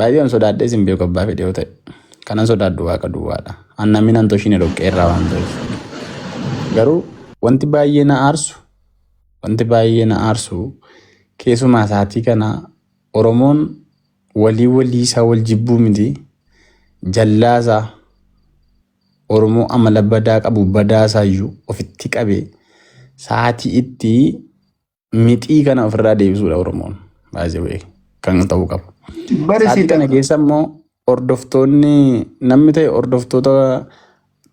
Baay'ee an sodaadhee sin beeku abbaa fedhe yoo ta'e. Kanan sodaadhu waaqa duwwaadha. An namni nan toshiine dhoqqee irraa waan ta'eef. Garuu wanti baay'ee na aarsu wanti baay'ee na aarsu keessumaa sa'aatii kana Oromoon walii walii isaa wal jibbuu miti jallaa isaa Oromoo amala badaa qabu badaa isaayyuu ofitti qabee sa'aatii itti mixii kana ofirraa deebisuudha Oromoon. Baay'ee kan ta'uu qabu. Bari Sa'aatii si kana keessa immoo hordoftoonni namni ta'e hordoftoota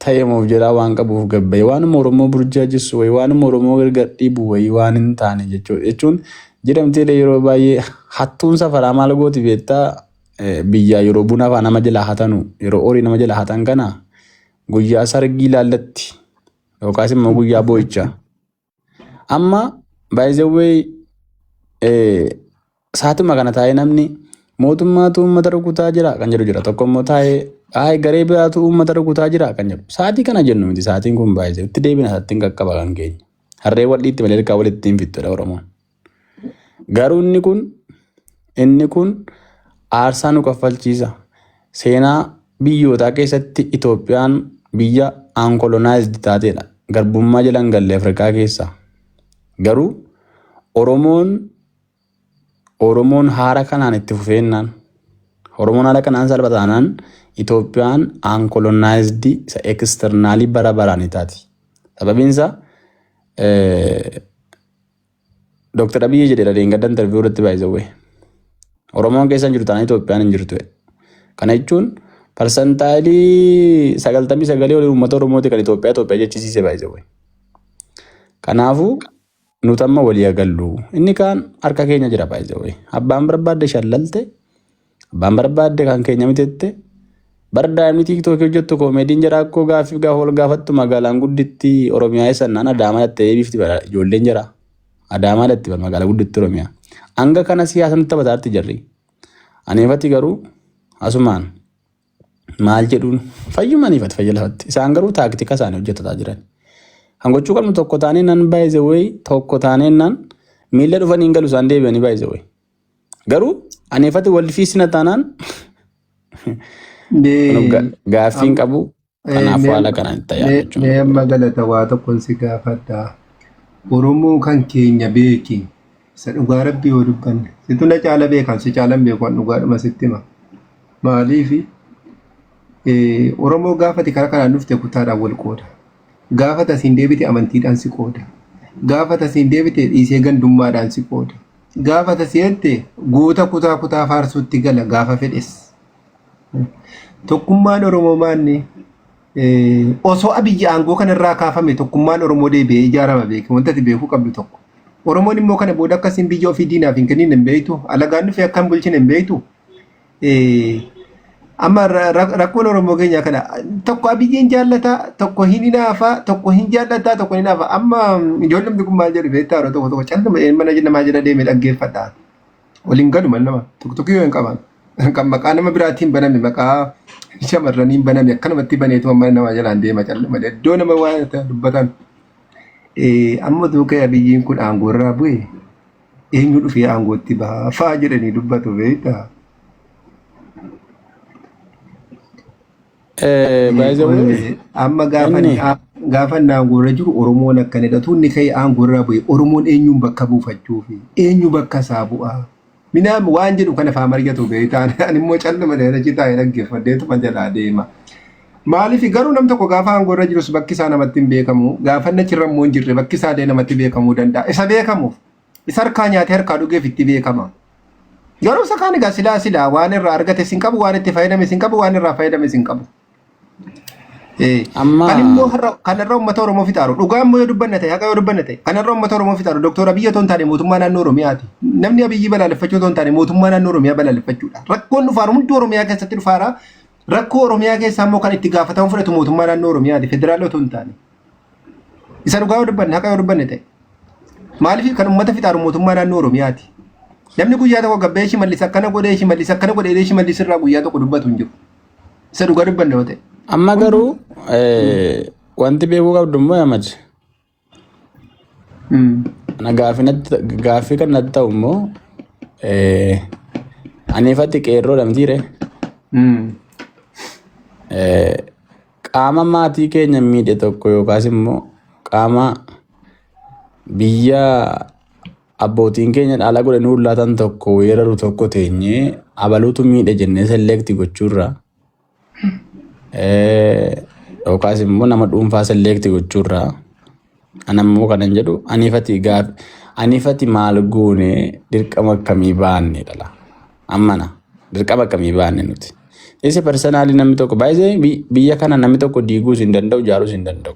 ta'eemuuf jedhaa waan qabuuf gabbaye waanuma Oromoo burjaajessu wayii waanuma Oromoo gargar dhiibu wayii waan hin taane jechuudha. Jechuun jedhamtee yeroo baay'ee hattuun safaraa maal gooti beektaa biyyaa yeroo buna afaan nama jalaa hatanu yeroo horii nama jalaa hatan kana guyyaa sargii laallatti yookaas immoo guyyaa boo'ichaa. Amma by the way saatuma kana taa'ee namni mootummaatu uummata rukutaa jira kan jedhu jira. Tokko immoo taa'ee ayi garee biraatu uummata rukutaa jira kan jedhu. Sa'aatii kana jennu miti sa'aatiin kun baay'ee itti deebina sa'aatiin qaqqaba kan keenya. Harree wal dhiitti malee ilkaan walitti hin fixxudha Oromoon. Garuu inni kun aarsaa nu kaffalchiisa. Seenaa biyyootaa keessatti Itoophiyaan biyya uncolonized taateedha. Garbummaa jala hin galle Afrikaa keessa. Garuu Oromoon haara kanaan itti fufeennaan Oromoon haala kanaan salphataanaan Itoophiyaan uncolonized isa externally bara baraan ni taati. Sababiin isaa Dr. Abiyyi jedheera deengadda interview irratti baay'isawwe. Oromoon keessa hin jiru taanaan Itoophiyaan hin jirtu. Kana jechuun percentile 99 olii uummata Oromooti kan Itoophiyaa Itoophiyaa jechisiise baay'isawwe. Kanaafuu nuti amma walii agallu. Inni kaan harka keenya jira baay'isawwe. Abbaan barbaadde shallalte, abbaan barbaadde kan keenya mitette, bar daa'imni TikTokii hojjettu koomediin jara akkoo gaaffiif gaafa wal gaafattu magaalaan gudditti Oromiyaa eessannaan Adaamaa dhattee eebifti bara ijoolleen jara. Adaamaa dhatti bara magaalaa gudditti Oromiyaa. Hanga kana siyaasa nutti taphataatti jarri. Aneefati garuu asumaan maal jedhuun fayyuma aniifati fayya lafatti. Isaan garuu taaktika isaanii hojjetataa jiran. Kan gochuu qabnu tokko taanee nan by the way tokko taanee nan miilla dhufanii hin galu isaan deebi'anii by the way. Garuu aneefati wal fiisina taanaan gaaffiin qabu kanaafuu haala kanaan itti yaadu jechuudha. Mee amma galata waa tokkon si gaafadha. Oromoo kan keenya beeki. Isa dhugaa rabbii yoo dubbanne. Situ na caala beekan si caalan beeku an dhugaadhuma sitti hima. Maaliifi Oromoo gaafati karaa kanaan dhufte kutaadhaan wal qooda. Gaafa tasiin deebite amantiidhaan si qooda. Gaafa tasiin deebite dhiisee gandummaadhaan si qooda. Gaafa tasii jette goota kutaa kutaa faarsuutti gala gaafa fedhes. Tokkummaan Oromoo maanni osoo Abiyyi aangoo kanarraa kaafame tokkummaan Oromoo deebi'ee ijaarama beeki wanta ati beekuu qabdu tokko. Oromoon immoo kana booda akkasiin biyya ofii diinaaf hin kennin hin beektu. Alagaan dhufee akka hin bulchine hin beektu. Amma rakkoon Oromoo keenyaa kana tokko Abiyyiin jaallata tokko hin hinaafa tokko hin jaallata tokko hin hinaafa. Amma ijoolleen kun maal jedhu beektaa yeroo tokko tokko calluma mana namaa jala deemee dhaggeeffadha. Waliin galu mana nama tokko tokko yoo hin qaban. Kan maqaa nama biraatiin baname maqaa shamarraniin baname akkanumatti baneetu mana namaa jalaan deema calluma iddoo nama waan dubbatan. Amma duukaa Abiyyiin kun aangoo irraa bu'e eenyu dhufee aangootti bahaa fa'aa jedhanii dubbatu beektaa. By the way, Amma gaafa inni gaafa inni aangoo irra jiru Oromoon akkanidha. Utuu inni ka'ee aangoo irraa bu'e Oromoon eenyuun bakka buufachuufi eenyu bakka isaa bu'aa. Minaam waan jedhu kana faa mari'atu beektaa. Ani immoo calluma dheera achi taa'ee dhaggeeffadheetuma jalaa deema. Maaliif garuu nam tokko gaafa aangoo irra jirus bakki isaa namatti hin beekamu. Gaafa inni achirra immoo hin jirre bakki isaa illee namatti beekamuu danda'a. Isa beekamuuf isa harkaa nyaatee harkaa dhugeef itti beekama. Garuu isa kaan egaa silaa silaa waan irraa argate sin qabu waan itti fayyadame sin qabu waan irraa fayyadame sin qabu. Amma Kan immoo har'a kanarra uummata Oromoo fixaaru dhugaa immoo yoo dubbanne ta'e haqa yoo dubbanne ta'e kanarra uummata Oromoo fixaaru Dooktor Abiyyi otoo hin taane mootummaa naannoo Oromiyaati. Namni Abiyyi balaaleffachuu otoo hin taane mootummaa naannoo Oromiyaa balaaleffachuudha. Rakkoon dhufaaru hundi Oromiyaa keessatti dhufaara. Rakkoo Oromiyaa keessaa immoo kan itti gaafatamu fudhatu mootummaa naannoo Oromiyaati federaala otoo hin taane. Isa dhugaa yoo dubbanne haqa yoo dubbanne ta'e. Maaliif kan uummata fixaaru mootummaa naannoo Oromiyaati. Namni guyyaa tokko gabbee Shimallis akkana godhee Shimallis akkana godhee Shimallis irraa guyyaa tokko dubbatu hin jiru. Isa dhugaa dubbanne yoo ta'e. Amma garuu wanti beekuu qabdu immoo Ahmad na gaaffii kan natti ta'u immoo Ani ifatti qeerroodha mitiire. Qaama maatii keenya miidhe tokko yookaas immoo qaama biyya abbootiin keenya dhaala godhanii laatan tokko weeraru tokko teenyee abaluutu miidhe jennee select gochuurra, yookaas immoo nama dhuunfaa select gochuurra, ana immoo kanan jedhu anifati gaaf anifati maal goone, dirqama akkamii baanne dhala ammana, dirqama akkamii baanne nuti. Isa personally namni tokko baay'ee biyya kana namni tokko diiguus hin danda'u, ijaaruus hin danda'u.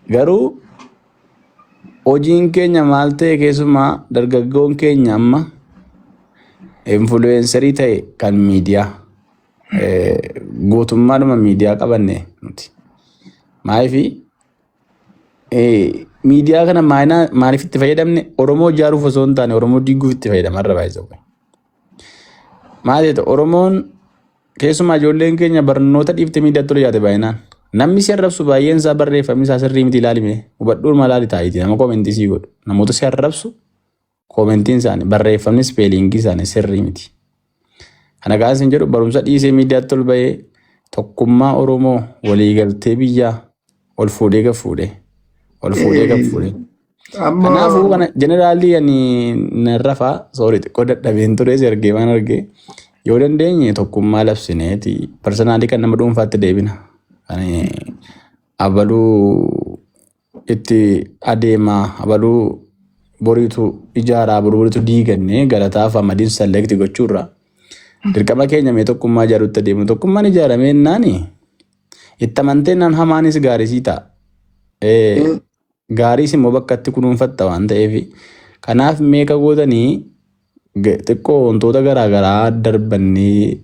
Garuu hojiin keenya maal ta'e, keessumaa dargaggoon keenya amma influencer ta'e kan miidiyaa guutummaadhuma miidiyaa qabanne nuti. Maaliif miidiyaa kana maaliif itti fayyadamne? Oromoo ijaaruuf osoo hin taane Oromoo diiguuf itti fayyadamarra baay'ee. Maal jedha, Oromoon keessumaa ijoolleen keenya barnoota dhiiftee miidiyaatti ol yaate baay'inaan. Namni si arrabsu baay'een isaa barreeffamni isaa sirrii miti, ilaalime hubadhuun malaali taa'iti nama comment sii godhu, namoota si arrabsu commentiin isaanii, barreeffamni, spelling isaanii sirrii miti. Kana gaafa isin jedhu, barumsa dhiisee miidiyaatti ol bahee tokkummaa Oromoo, waliigaltee biyyaa ol fuudhee gad fuudhee ol fuudhee gad fuudhee. Amma Kanaafuu kana generally ani narrafaa, sorry, xiqqoo dadhabeen ture, si argee waan argee, yoo dandeenye tokkummaa labsineeti personally kan nama dhuunfaatti deebina. Kan abaluu itti adeemaa, abaluu boriitu ijaaraa, boriitu diigannee galataaf amadiin select gochuurra, dirqama keenya mee tokkummaa ijaaruutti adeemu. Tokkummaan ijaaramee naani itti amantee naan hamaanis gaarii sii ta'a. Gaariis immoo bakka itti kunuunfatta waan ta'eef, kanaaf meeqa gootanii xiqqoo wantoota garaagaraa darbannee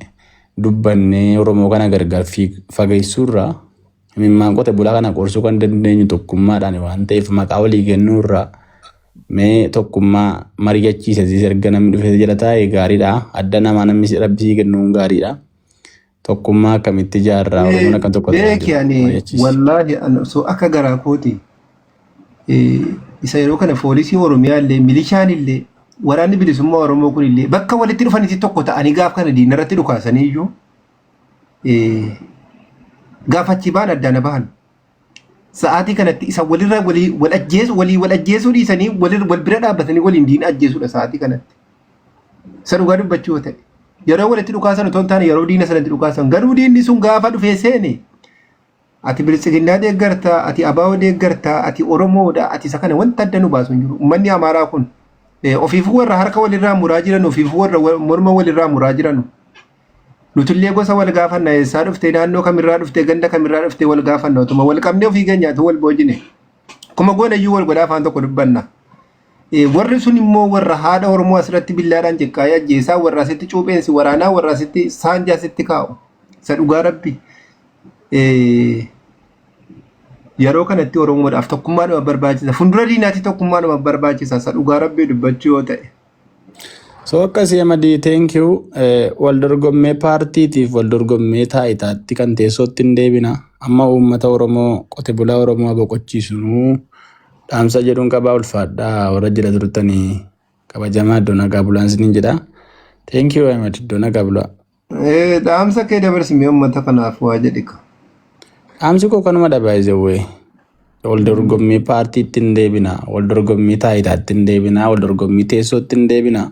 dubbannee Oromoo kana gargar fageessuurraa, imimmaan qote bulaa kana qorsuu kan dandeenyu tokkummaadhaan waan ta'eef, maqaa walii kennuurraa mee tokkummaa mari'achiisa. Siis erga namni dhufee jala taa'e gaariidha. Adda namaa namni rabbi sii kennuun gaariidha. Tokkummaa akkamitti ijaarraa, Oromoon akka tokko ta'aa Beeki jiru ani mari'achiisi. Wallaahi ani osoo akka garaa kooti isa yeroo kana poolisii Oromiyaa illee, milishaan illee, waraanni bilisummaa Oromoo kun illee bakka walitti dhufanitti tokko ta'anii gaaf kana diinarratti dhukaasanii iyyuu gaafa achi ba'an addaan bahan. Sa'aatii kanatti isa walirra walii wal ajjeesu, walii wal ajjeesuu dhiisanii walirra wal bira dhaabbatanii waliin diina ajjeesuudha sa'aatii kanatti. Isa dhugaa dubbachuu yoo ta'e. Yeroo walitti dhukaasan otoo hin taane yeroo diina sanatti dhukaasan, garuu diinni sun gaafa dhufee seene, ati biltsiginnaa deeggartaa, ati abaa'oo deeggartaa, ati Oromoodha, ati isa kana, wanta adda nu baasu hin jiru. Uummanni Amaaraa kun ofiifuu warra harka walirraa muraa jiran, ofiifuu warra morma walirraa muraa jiran. Nutillee gosa wal gaafanna, eessaa dhufte, naannoo kamirraa dhufte, ganda kamirraa dhufte wal gaafanna, otuma wal qabnee ofii keenyaatu wal boojine. Kuma goona iyyuu wal godhaa afaan tokko dubbanna. Warri sun immoo warra haadha Oromoo asirratti billaadhaan ciqqaayee ajjeesaa, warra asitti cuupheensi waraanaa, warra asitti saanjaa asitti kaa'u. Isa dhugaa rabbi. Yeroo kanatti Oromoodhaaf tokkummaadhuma barbaachisa. Fuuldura diinaatti tokkummaadhuma barbaachisa. Isa dhugaa rabbii dubbachuu yoo ta'e. So akkasii Amadii, thank you. Wal dorgommee paartiitiif wal dorgommee taayitaatti kan teessootti hin deebina. Amma uummata Oromoo, qote bulaa Oromoo boqochiisnu dhaamsa jedhuun qabaa. Ulfaadhaa, warra jira turtanii kabajamaa, iddoo nagaa bulaan isiniin jedha. Thank you Ahmed, iddoo nagaa bulaa. Dhaamsa kee dabarsi mee, uummata kanaaf waa jedhi ka. Dhaamsi koo kanuma dha baay'ee. Wal dorgommii paartiitti hin deebina, wal dorgommii taayitaatti hin deebina, wal dorgommii teessootti hin deebina.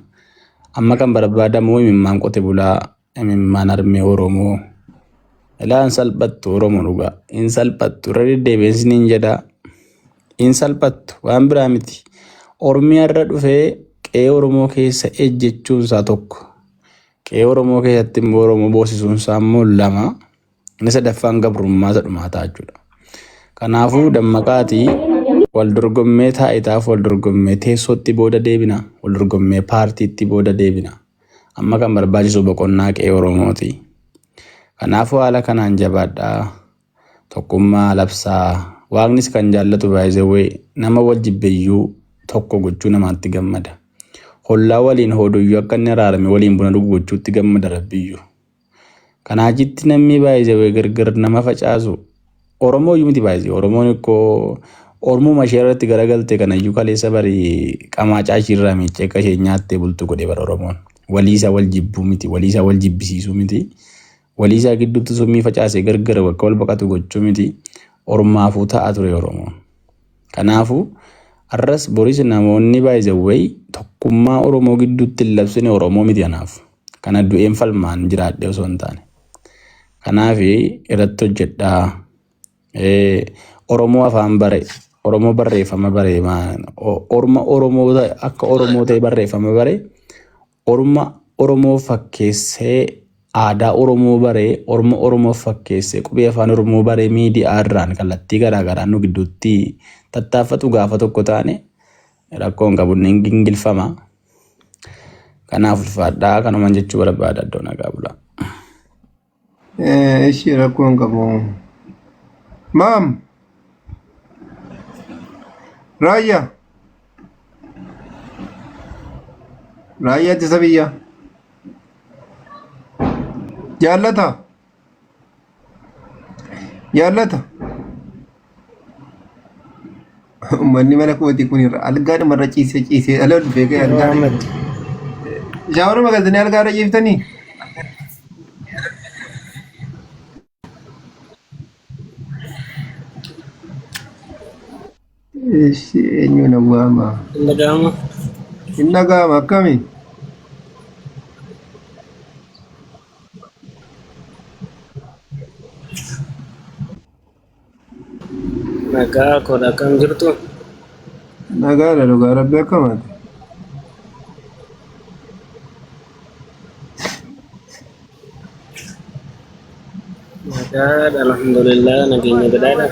Amma kan barbaadamu imimmaan qote bulaa, imimmaan harmee Oromoo. Ilaa, hin salphattu Oromoo dhugaa. Hin salphattu. Irra deddeebiin isiniin jedha. Hin salphattu. Waan biraa miti. Oromiyaa irra dhufee qe'ee Oromoo keessa ejjechuun isaa tokko. Qe'ee Oromoo keessatti immoo Oromoo boosisuun isaa immoo lama. Inni sadaffaan gabrummaa isa dhumaa ta'a jechuudha. Kanaafuu dammaqaatii, wal dorgommee taayitaaf, wal dorgommee teessootti booda deebina, wal dorgommee paartiitti booda deebina. Amma kan barbaachisu boqonnaa qe'ee Oromooti. Kanaafuu haala kanaan jabaadhaa. Tokkummaa labsaa. Waaqnis kan jaallatu baay'isawwee nama wal jibbeeyyuu tokko gochuu namaatti gammada. Hollaa waliin hooduyyuu akka inni araarame waliin buna dhugu gochuutti gammada Rabbiyyuu. Kanaa achitti namni baay'isawwee gargar nama facaasu Oromoo iyyuu miti baay'isee. Oromoon ikkoo Ormuma ishee irratti garagalte kanayyuu kaleessa bari qamaacaa ishii irraa miiccee akka isheen nyaattee bultu godhe bara Oromoon. Walii isaa wal jibbuu miti, walii isaa wal jibbisiisuu miti, walii isaa gidduutti summii facaasee gargar bakka wal baqatu gochuu miti. Ormaafuu ta'a ture Oromoon. Kanaafuu har'as boris namoonni by the way tokkummaa Oromoo gidduutti hin labsine Oromoo miti anaaf. Kana du'een falmaan jiraadhe osoo hin taane. Kanaaf irratti hojjedhaa. Oromoo afaan bare, Oromoo barreeffama bare, orma Oromoo akka Oromoo ta'e barreeffama bare, orma Oromoo fakkeessee aadaa Oromoo bare, orma Oromoo fakkeessee qubee afaan Oromoo bare miidiyaa irraan kallattii garaa garaan nu gidduutti tattaaffatu gaafa tokko taane rakkoo hin qabu inni gingilfama. Kanaaf ulfaadhaa kanuman jechuu barbaada iddoo nagaa bulaa. Ishii rakkoo hin qabu. Maam raayyaa raayyaa ittisa biyyaa jaallata jaallata Uummanni mana kootii kun irra algaadhuma irra ciisee ciisee ala dhufee ka'e algaa. Ahmed. Shaawara galtanii algaa irra ciiftanii? Ishi eenyu na waama? Hin dhaga'amu. Hin dhaga'ama akkami? Nagaa koodha akkam jirtu? Nagaadha dhugaa rabbi akkamaati. Nagaadha alhamdulillah nageenya badhaadha.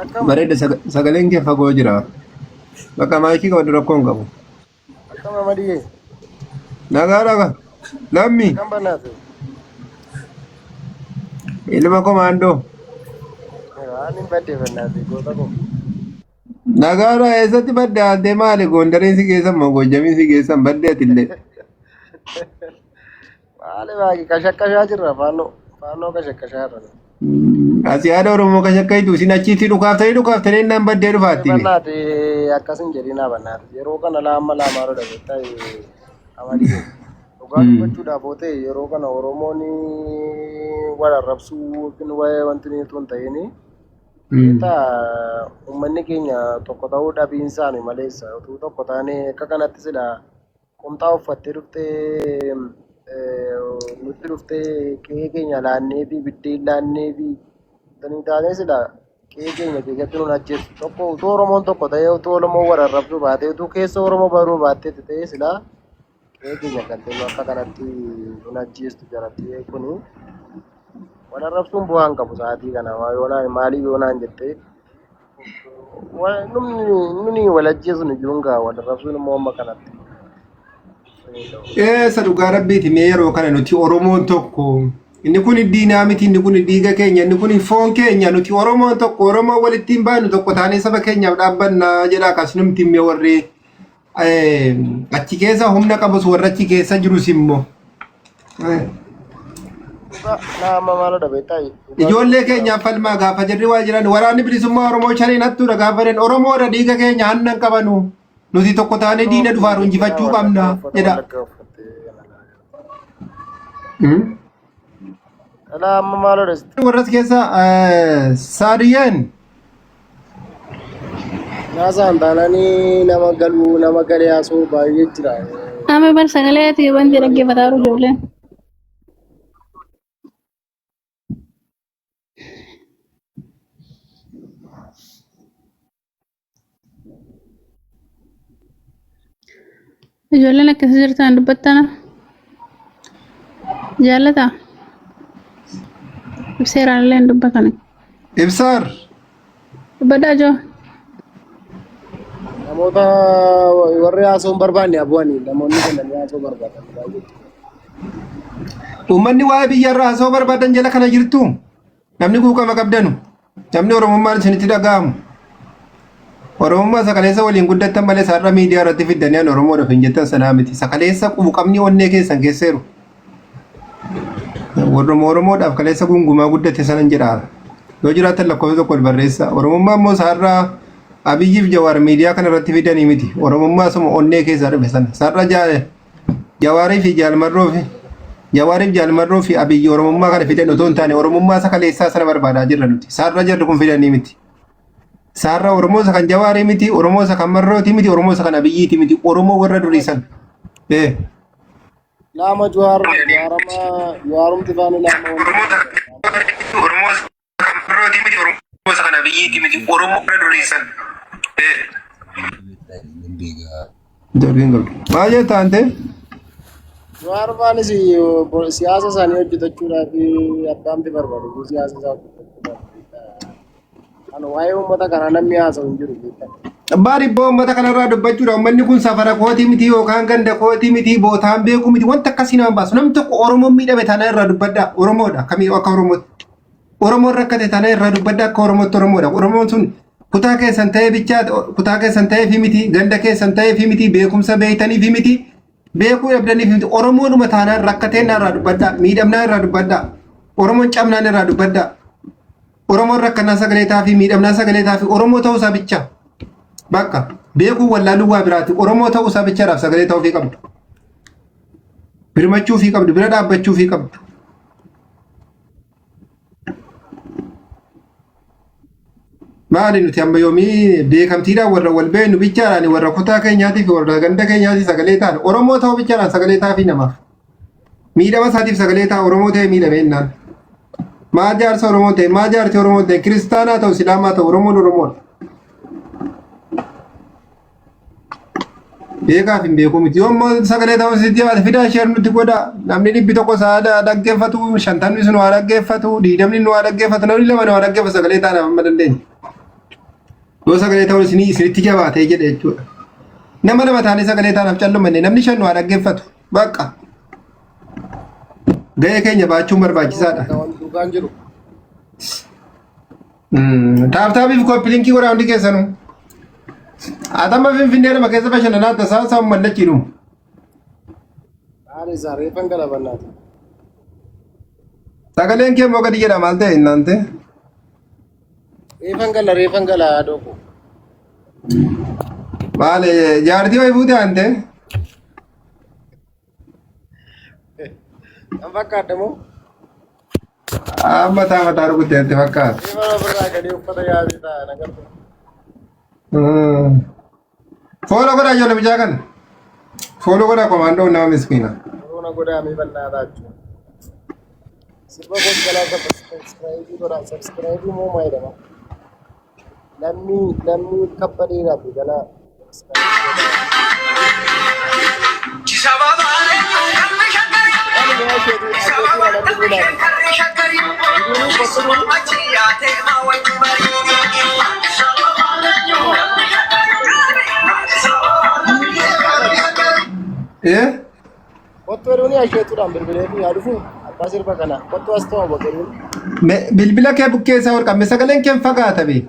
Akkam Bareeda sagaleen kee fagoo jira. Bakka maayikii qabadhu rakkoo hin qabu. akkam Amadiyee Nagaadha ka. Lammi akkam bannaate ilma komaandoo. waan hin badde bannaate goota koo. Nagaadha eessatti badde aantee maali goondariin si geessan moo goojjamiin si geessan badde atillee. Maali baaki kashakkashaa jirra faannoo faannoo kashakkashaa jirra. Asi yaada Oromoo kashakkaitu isin achitti dhukaaftanii dhukaaftanii innaan baddee dhufaatti. Bannaate akkas hin jedhinaa bannaate yeroo kana laamma laamaa rodha beektaa Amadiyee. Dhugaa dubbachuudhaaf yoo ta'e yeroo kana Oromoon wal arrabsuu yookiin waa'ee wanti inni utuu hin ta'in beektaa uummanni keenya tokko ta'uu dhabiinsaani maleessa utuu tokko taane akka kanatti silaa qomxaa uffattee dhuftee nutti dhuftee qe'ee keenya laannee fi biddeen laannee fi tanii taanee silaa qe'ee keenya keessatti nun ajjeesu tokko utuu Oromoon tokko ta'ee utuu Oromoon wal arrabsuu baatee utuu keessa Oromoo baruu baattee ta'ee silaa qe'ee keenya galtee nu akka kanatti nun ajjeestu jaratti kuni wal arrabsuun bu'aa hin qabu sa'aatii kana yoonaan maaliif yoonaan jettee Nuni wal ajjeesnu iyyuu gaa wal arrabsuun immoo amma kanatti. Eessa dhugaa rabbiiti mee yeroo kana nuti Oromoon tokko inni kun diinaa miti inni kun dhiiga keenya inni kun foon keenya nuti Oromoon tokko Oromoon walitti hin baanu tokko taanee saba keenyaaf dhaabbannaa jedha akkasumti mee warri achi keessa humna qabus warra achi keessa jirus immoo. Dhugaa naa amma maaloo beektaa dhugaa Ijoollee keenyaaf falmaa gaafa jirri waa jiran waraanni bilisummaa Oromoo shaniin hattuudha gaafa jedhan Oromoodha dhiiga keenya hanna hin qabanu nuti tokko taanee diina dhufaaru injifachuu qabna uffata jedha. wallaggaa uffattee Dhala amma maaloo dhasti Warras keessa Saadiyyeen naasaan taananii nama galuu nama galee haasoo baay'ee jira. Amma bar sagalee ati wanti dhaggeeffataa jiru ijoolleen. Ijoolleen akkasii jirtan dubbattana. Jaallata. Ibseeraan illee hin dubbatani. Ibsaar Dubbadhaa joo. Namoota warri haasoo hin barbaanne abu'anii namoonni galanii haasoo barbaadan baay'ee jira. uummanni waa'ee biyya irraa haasoo barbaadan jala kana jirtu namni quuqama qabdanu namni Oromummaan isinitti dhaga'amu. Oromummaa sakaleessa waliin guddattan malee sarara miidiyaa irratti fiddanii an Oromoodhaaf hin jettan sanaa miti. Sakaleessa quuqamni onnee keessan keesseeru. Warruma Oromoodhaaf kaleessa gungumaa guddate sanan jedha. Yoo jiraattan lakkoofsa tokko ol barreessaa. Oromummaa immoo isaarraa Abiyyiif Jawaar miidiyaa kana irratti fidanii miti. Oromummaa suma onnee keessaa dhufe sana. Sarra Jawaarii fi Jaalmarroo fi Jawaariif Jaalmarroo fi Abiyyi Oromummaa kana fidan otoo hin taane Oromummaa isa kaleessaa sana barbaadaa jirra nuti. Sarra jarri kun fidanii miti. Saarra Oromoo isa kan Jawaarii miti, Oromoo isa kan Marrooti miti, Oromoo isa kan Abiyyiiti miti, Oromoo warra durii sana. Eh. Laama Jawaar Jawaarama Jawaarumti faana laama wanta Oromoo isa kan Marrooti miti, Oromoo isa kan Abiyyiiti miti, Oromoo warra durii sana. Eh. Darbiin qabdu. Maal jetta ante? Jawaar faanis siyaasa isaanii hojjetachuudhaaf abbaan barbaadu siyaasa isaa hojjetachuudhaaf. Kan waa'ee uummata kanaa namni haasa'u hin jiru beektaa. Abbaa dhibboo uummata kanarraa dubbachuudha. Uummanni kun safara kootii miti yookaan ganda kootii miti bootaan beeku miti wanta akkasii nama baasu. Namni tokko Oromoon miidhame taanaan irraa dubbadhaa. Oromoodha. Kamii akka Oromootti. Oromoon rakkate taanaan irraa dubbadhaa akka Oromootti Oromoodha. Oromoon sun kutaa keessan ta'ee bichaa kutaa keessan ta'ee fi miti ganda keessan ta'ee fi miti beekumsa beektanii fi miti beekuu dhabdanii fi miti Oromoonuma taanaan rakkateen irraa dubbadhaa miidhamnaan irraa dubbadhaa Oromoon cabnaan irraa dubbadhaa. Oromoon rakkannaa sagalee taafii miidhamnaa sagalee taafii Oromoo ta'uu isaa bicha. Bakka beekuu wallaaluu waa biraati. Oromoo ta'uu isaa bichaadhaaf sagalee ta'uu fi qabdu. Birmachuu fi qabdu. Bira dhaabbachuu fi qabdu. Maali nuti amma yoomii beekamtiidhaan warra wal beeknu bichaadhaan warra kutaa keenyaatii fi warra ganda keenyaatii sagalee ta'an Oromoo ta'uu bichaadhaan sagalee taafii namaaf. Miidhama isaatiif sagalee ta'a Oromoo ta'e miidhame jennaan. Maa jaarsa Oromoo ta'e, maa jaarti Oromoo ta'e, kiristaanaa ta'u, islaamaa ta'u, Oromoon Oromoodha. Beekaaf hin beeku miti. Yoo immoo sagalee ta'uu sitti jabaate fidaa ishee nutti godha. Namni 100 isaa dhaggeeffatu, 50 nu haa dhaggeeffatu, 20 nu haa dhaggeeffatu, namni 2 nu haa dhaggeeffatu sagalee taanaaf amma dandeenya. Yoo sagalee ta'uun isinii isinitti jabaatee jedhe jechuudha. Nama lama taanee sagalee taanaaf callumanne namni 5 nu haa dhaggeeffatu. Bakka. Gahee keenya baachuun barbaachisaadha. Dhugaan jiru. Taaptaapiif koppilinkii godhaa hundi keessanuu. Atama Finfinnee nama keessa bashannanaa tasaa isaa mallachiidhu. Maal isaa reeffan galabannaati. Sagaleen kee immoo gadi jedha maal ta'e innaan ta'e. Reeffan gala reeffan gala haadhoo koo. Maal jaartii wayii fuute aante? Kan fakkaadde moo? Amma mataa mataa rukutte natti fakkaata. Reeffa ofirraa gadee uffata yaasee ta'a na gartu. Fooloo godhaa ijoollee bichaa kana. Fooloo godhaa komaandoo nama miskiina. Corona godhaa mee bal'aa taachuu. Sirba koos galaa sabskiraayibii godhaa sabskiraayibii moo maa jedhama? Lammii lammii kabbadeedhaaf galaa sabskiraayibii godhaa. Ani mee asheetu asheetu namni godhaa. Viidiyoon qottoo Eh? Kottu jedhuuni asheetuudhaan bilbilee fi haa dhufu abbaa sirba kana kottu as ta'u bakka Bilbila kee bukkee isaa ol qabme sagaleen kee hin fagaata bee.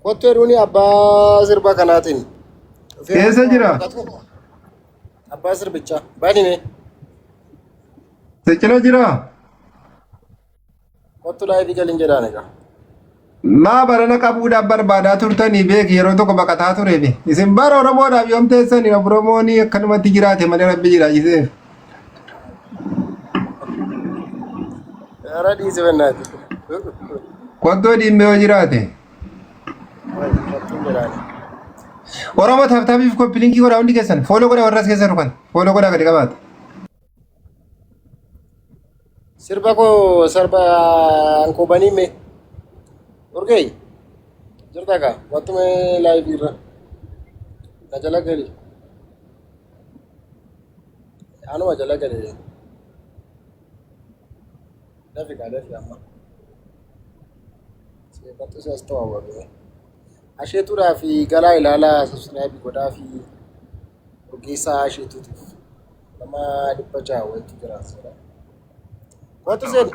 Kottu jedhuuni abbaa sirba kanaatiin. Dhufee Eessa jira? Abbaa sirbichaa. Banime. Si cina jira? Kottu laayivii galin jedhaan egaa. Maa barana qabuudhaaf barbaadaa turtanii beeki yeroo tokko baqataa ture be. Isin bara Oromoodhaaf yoom teessanii Oromoon akkanumatti jiraate malee rabbi jiraachiseef. Ara dhiisi bannaati. Kottuu dhiimmee yoo jiraate. Kottu jedhaan. Oromoo taaptaapiif koppilinkii godhaa hundi keessan fooloo godhaa warra as keessa dhufan fooloo godhaa gadi qabaata. Sirba koo sirba ankoo banii mee. Urgee jirta kaa kottu mee laayivii irra. Na jala gali. Anuma jala gali. Dafi kaa dafi amma. Seefattu si as ta'u wagee. Asheetuudhaa fi galaa ilaalaa subscribe godhaa fi urgeessaa asheetuutiif nama 600 wayitu jira asirra. Kottu seeni.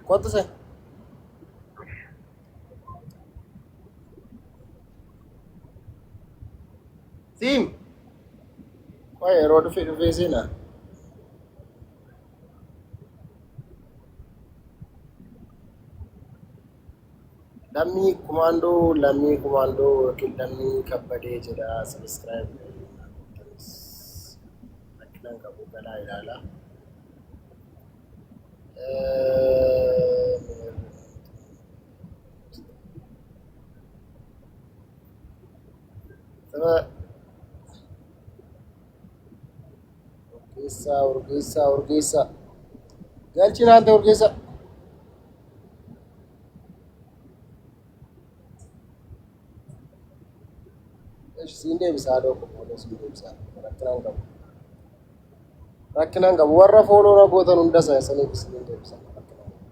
Kottu seeni. Siim. Qoy yeroo dhufe dhufee seenaa. Lammii Kumaandoo, Lammii Kumaandoo yookiin Lammii Kabbadee jedha. Subscribe rakkina hin qabu galaa ilaala. Urgeessaa, Urgeessaa, Urgeessaa. Galchi naante Urgeessaa. Siin deebisaa haadha koo booda siin deebisaa. Rakkina hin qabu. Rakkina hin qabu. Warra fooloo na gootan hunda saniif siin deebisaa. Rakkina hin qabu.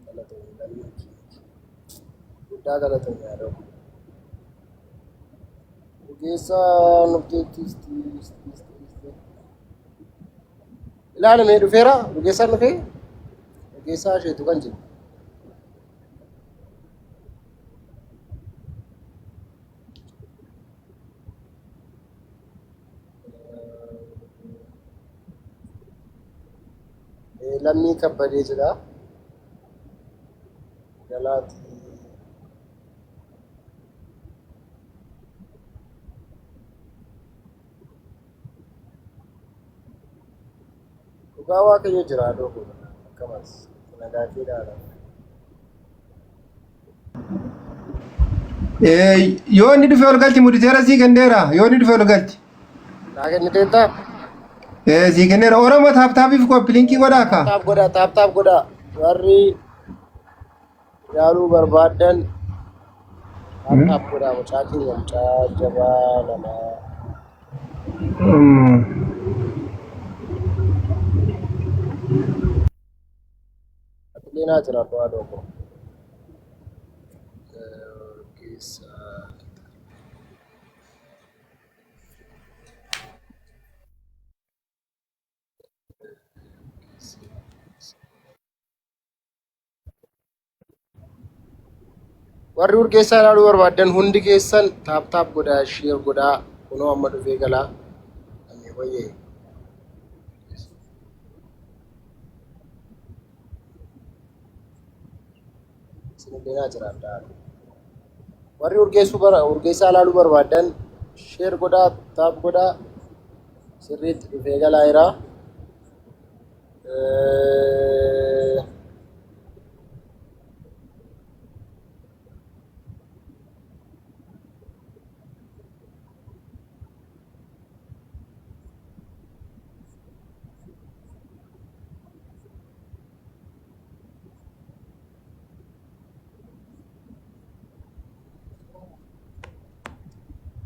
Galatoomii lammii keeti. Guddaa galatoomii haadha koo. Urgeessaa nufteetti isti isti isti isti. Ilaalamee dhufeera. Urgeessaan dhufee. Urgeessaa isheetu kan jiru. Lammii Kabbadee jedha. Galaatii. Dhugaa Waaqayyo jira haadhoo koo. Akkamas nagaa kee dhaala. Yoo inni dhufe ol galchi muditeera sii kenneera. Yoo inni dhufe ol galchi. Naa kenniteettaa? Sii kenneera. Oromoo taap taapiif koppi linkii godhaa kaa. Taap godhaa taap taap godhaa. Warri ilaaluu barbaaddan taap taap godhaa mucaa keenya mucaa jabaa namaa. Atilee naa jiraadhu haadhoo koo. Keessa. Warri Urgeessaa ilaaluu barbaaddan hundi keessan taap taap godhaa sheer godhaa kunoo amma dhufee galaa. Ani wayyee. Isinillee naa jiraadhaa. Warri urgeessuu bara urgeessaa ilaaluu barbaaddan sheer godhaa taap godhaa sirriitti dhufee galaa jira.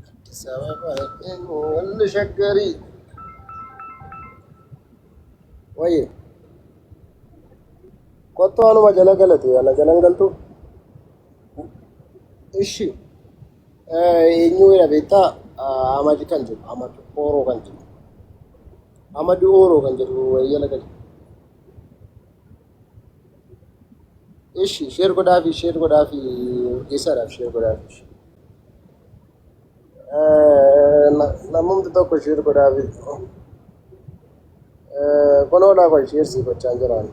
Addis Ababa walli shaggarii. Wayye. Kottu anuma jala galate ana jalan galtu. Ishi. Eenyu jedha beektaa? Ahmad kan jedhu Ahmad Ooroo kan jedhu. Ahmad Ooroo kan jedhu wayii jala gale. Ishi sheer godhaafi sheer godhaafi urgeessaadhaaf sheer godhaafi. Namumti tokko sheer godhaafi. Kunoodhaa kun sheer sii gochaan jiraan.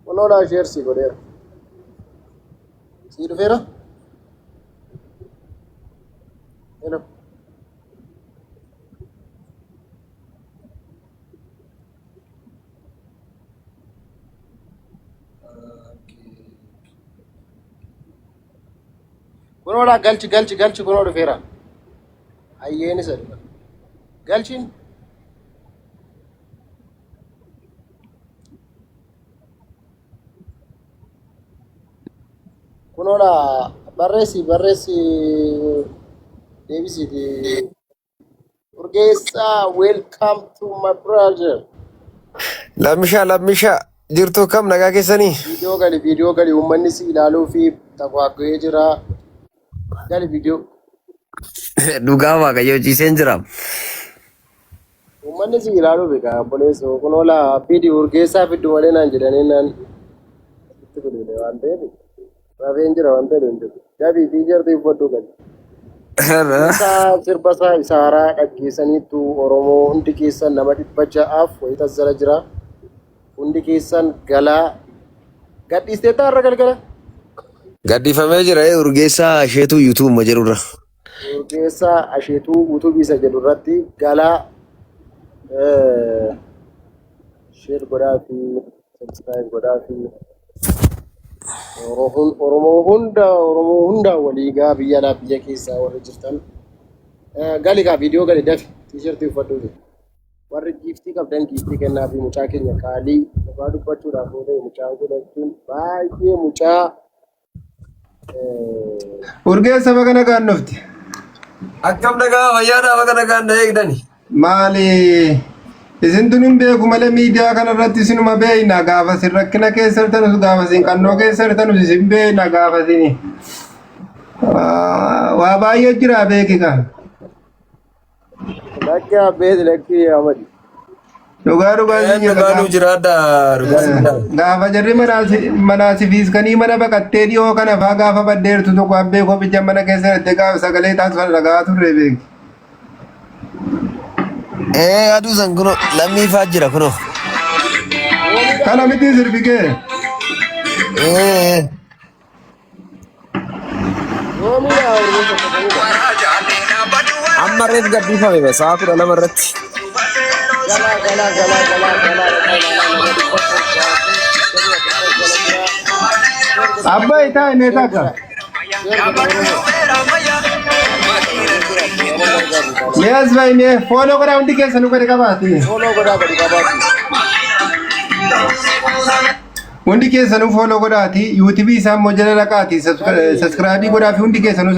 Kunoodhaa sheer sii godheera. Sii dhufeera? Hello. Kunoodhaa galchi galchi galchi kunoo dhufeera. Hayyeen isa dhufa. Galchiin kunoodhaa barreessi barreessi deebisiiti. Urgeessaa welcome to my brother. Lammishaa lammishaa jirtu kam nagaa keessanii? Viidiyoo gali viidiyoo gali uummanni si ilaaluu fi tagwaaga'ee jira. Gali viidiyoo. Dhugaa waaqayyo ciiseen jira. Uummanni si ilaaluu beeka obboleessoo kun oola fidi urgeessaa fiddu malee naan jedhanii naan itti bilbile waan ta'eef rafeen jira waan ta'eef hin jiru. Dabii fi jarri uffadhu gali. Isaa sirba isaa isa haaraa dhaggeessaniitu Oromoo hundi keessan nama 600 wayii tazzara jira. Hundi keessan galaa gadhiisteetta har'a galgala. Gaddifamee jira Urgeessaa Asheetuu YouTube jedhurra. Urgeessaa Asheetuu YouTube isa jedhu irratti galaa share godhaa fi subscribe godhaa fi Oromoo hunda Oromoo hunda walii gaa biyya alaa biyya keessaa warri jirtan gali gaa viidiyoo gali dafi tiishartii uffadhuuti. Warri giiftii qabdan giiftii kennaa fi mucaa keenya qaalii dhugaa dubbachuudhaaf yoo ta'e mucaan kun jechuun baay'ee mucaa Urgeessa baga nagaan dhufte. Akkam nagaa fayyaadhaa baga nagaan na eegdani. Maali isin tun hin beeku malee miidiyaa kana irratti isinuma beekna gaafa isin rakkina keessa jirtanus gaafa isin qannoo keessa jirtanus isin beekna gaafa isin waa baay'ee jira beeki kan. Lakki abbeeti lakki Amadi. Dhugaa dhugaa isin jedha Dhugaa nuu jiraadha dhugaa jiraadha. Gaafa jarri manaa si fiiskanii mana baqattee dhiyoo kana faa gaafa baddeertu tokko abbee kophichaa mana keessa hidhattee gaafa sagalee taatu sana dhaga'aa turre beeki. Ee aduu san kunoo lammii faa jira kunoo. Kana miti sirbi kee. Ee. Yoomidha Urgeessa akkasamidha. Amma reef gadhiifame be sa'a 12 irratti. Galaa galaa galaa galaa galaa galaa nama 700 jala jira. Abbaa itaa inni Share takka. godha. Share godha Oromoo. Nama gargaaru taanaan. Mee as bahi mee fooloo godhaa hundi keessanuu gadi qabaati. Fooloo godhaa gadi qabaati. Hundi keessanuu fooloo godhaati. Yuutuubii isaa immoo jala dhaqaati. Saskiraabii godhaafi hundi keessanuu.